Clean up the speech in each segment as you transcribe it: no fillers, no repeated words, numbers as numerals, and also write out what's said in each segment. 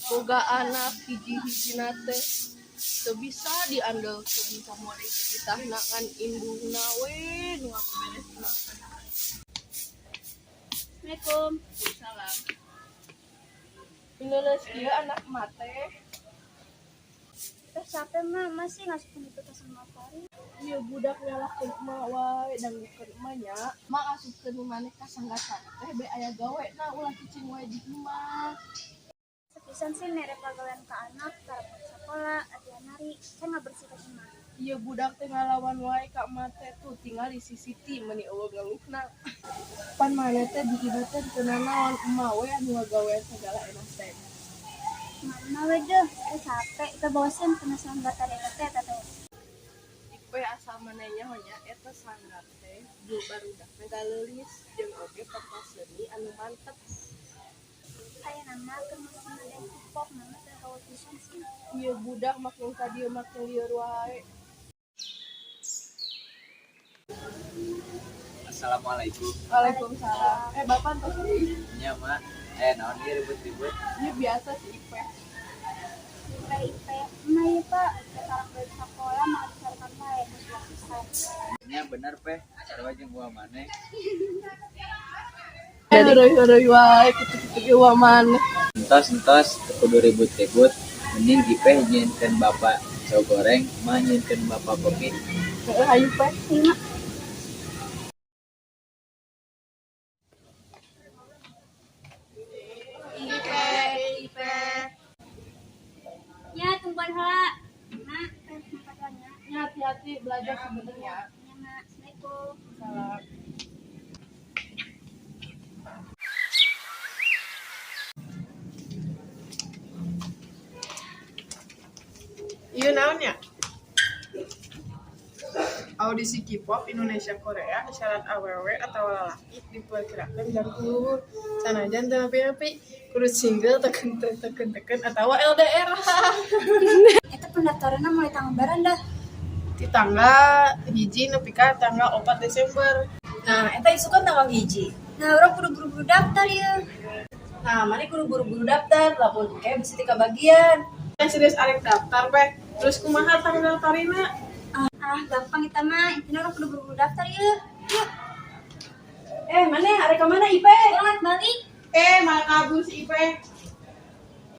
Boga anak hiji-hijina teh teu bisa diandelkeun kamari dititahna ngan indungna we nu ngaberes imah. Assalamualaikum. Waalaikumsalam. Leuleus kieu anak emak teh. Teh capek mah masih ngasupkeun itu tas motor. Ieu budak nyalahkeun emak wae, dangukeun emak nya. Emak ngasupkeun maneh ka sanggar teh be aya gawe na ulah cicing wae di imah. Sepisan sih mere pagawean ka anak, karep sekolah, latihan nari, saya ngabersihkeun imah. Ieu budak teh ngalawan wae ka emak teh, tuh tingali si Siti meuni euweuh ngeluhna. Pan maneh teh di imah teh teu nanaon, emak we anu ngagawean sagala enak teh. Mama we deuh, teh capek, teh bosen kana sanggar tari eta teh eta teh. Ipe asal maneh nyaho nya eta sanggar teh ju barudak teh galeulis jeung oge pentas seni anu mantep. Ayeuna mah keur musim dance K-pop, mama teh euweuh pisan sih. Ieu budak makin ka dieu makin lieur wae. Assalamualaikum. Waalaikumsalam. Eh, bapak entos deui. Nya mak, naon ieu ribut-ribut? Ieu biasa si Ipe. Ipe ipe, emak ieu Pak, sekarang balik sekolah mah dicarikan wae geus pisan. Nya bener peh, sarua jeung uwa maneh. Heureuy-heureuy wae kitu-kitu ge uwa maneh. Entos entos, teu kudu ribut-ribut. Mending Ipeh nyieunkeun bapa cau goreng, emak nyieunkeun bapa kopi. Heueuh hayu Peh. Hayu mak. Ipe, Ipe. Ya tungguan heula. Mak, teh tempat nya. Nya hati-hati belajar sebenarnya. Nya mak, assalamualaikum. Salam. Ieu naon nya? Audisi K-pop Indonesia Korea syarat awewe atawa lalaki diperkirakeun jangkung luhur sanajan teu nepi-nepi kudu single teken teken atawa LDR. Eta pendaftaranna mulai tanggal barandah. Ti tanggal 1 nepi ka tanggal 4 Desember. Nah, eta isukan tanggal 1. Nah, urang kudu buru-buru daftar ieu. Nah, maneh kudu buru-buru daftar, lamun engke bisi teu kabagian. Yang serius arek daftar peh. Terus kumaha tanggal daftarina? Ah, gampang eta mah. Intina urang kudu buru-buru daftar ieu. Yuk, Eh, maneh arek ka mana Ipe? urang rek balik. Eh, malah kabur si Ipe.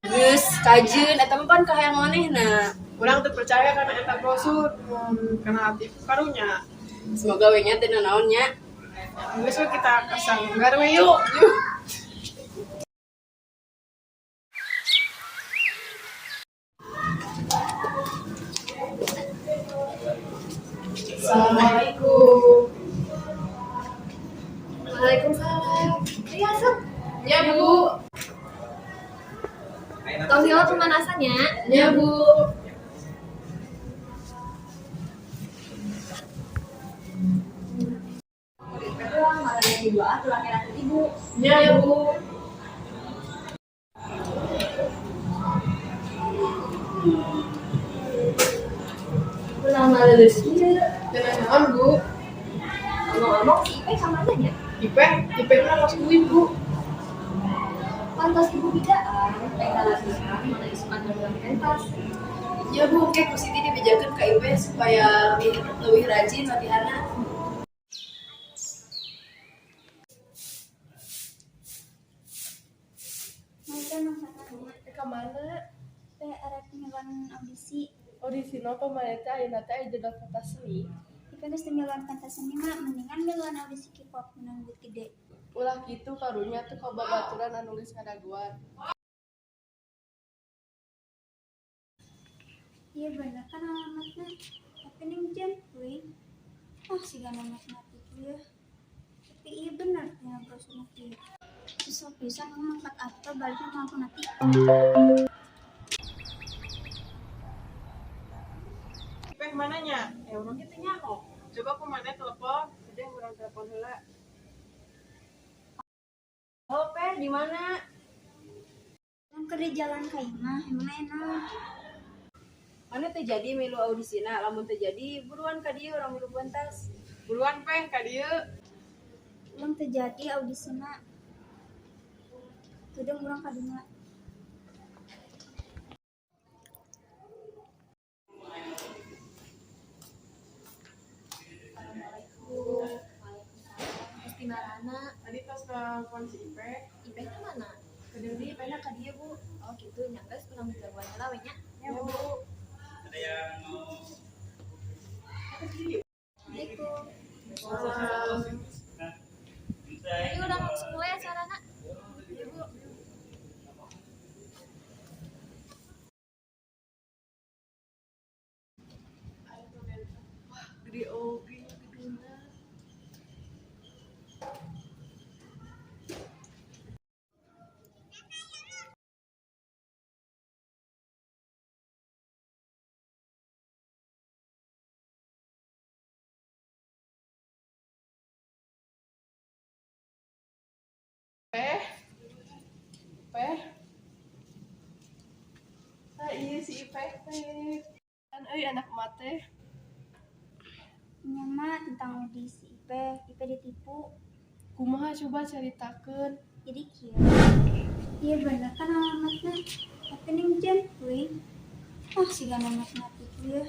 Geus kajeun eta mah pan kahayang manehna. Urang teu percaya kana eta brosur mun kana aktif karunya. Semoga we nya teu nanaon nya. Geus we kita ka sanggar we yuk. Yuk. Assalamualaikum. Waalaikumsalam. Ayo asup. Nya Bu. Tong heula pemanasan ya. Nya Bu. Pulang malah di dua tulangnya aku ibu. Nya Bu. Pulang malah lulus ieu. Teu nanaon Bu. Ngomong-ngomong si Ipe ka mana nya? Ipe, Ipe mah tos duit Bu. Pantas ibu bidaan, pengen latihan, mana isukan dalam pentas. Ya Bu, engke ku Siti dibejakeun ka Ipe supaya lebih rajin latihanna. Mereka nang sana. Eh, ka mana? Teh arek ngiluan audisi. Audisi apa maneh teh ayeuna teh aya jadwal pentas seni. Ipe geus teu miluan pentas seni mah, mendingan miluan audisi K-pop menang duit gede. Ulah kitu karunya tuh ka babaturan anu geus ngadaguan. Iya bener kan alamatna. Tapi ning jam kuing. Ah, siga nomorna kitu ya. Tapi iya bener tina brosurna kieu. Susah pisan kamu mangkat apa baliknya mampu nanti. Ipe mananya? Eh, urang kitu nyaho. Coba ku maneh telepon, sedih urang telepon heula. Halo Peh, di mana? Urang keur di jalan ka imah, emang enak. Maneh teu jadi milu audisina, lamun teu jadi buruan ka dieu urang milu pentas. Buruan peh ka dieu. Urang teu jadi audisina. Tudeng urang ka dinya. telepon si Ipe. Ipeh teh mana? Kedeung deui Ipe na ka dieu, Bu. Oh gitu, nya geus urang jagoan heula we nya. Ya, Bu. Assalamualaikum. Salam. Ayo urang langsung mulai acarana. Iya, Bu. Wah, gede oge nya gedungna. Peh. Peh. Nah, iya si Ipeh teh. Kan euy anak emak teh. Nya, Ma, tentang audisi Ipe, Ipe ditipu. Kumaha coba caritakeun? Jadi kieu. Iya bener kan alamatnya. Tapi ning jam we. Ah, siga alamatna kitu ya.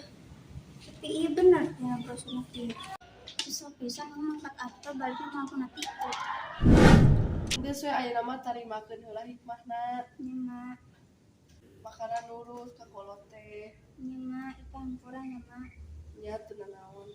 Tapi iya bener tina brosur kieu. Susah pisan mangkat apa baliknya langsung tipu. Geus we ayeuna mah tarimakeun heula hikmahna. Nya, Ma. Makana nurut ka kolot teh. Nya, Ma, Ipe hampura nya, Ma. Nya teu nanaon.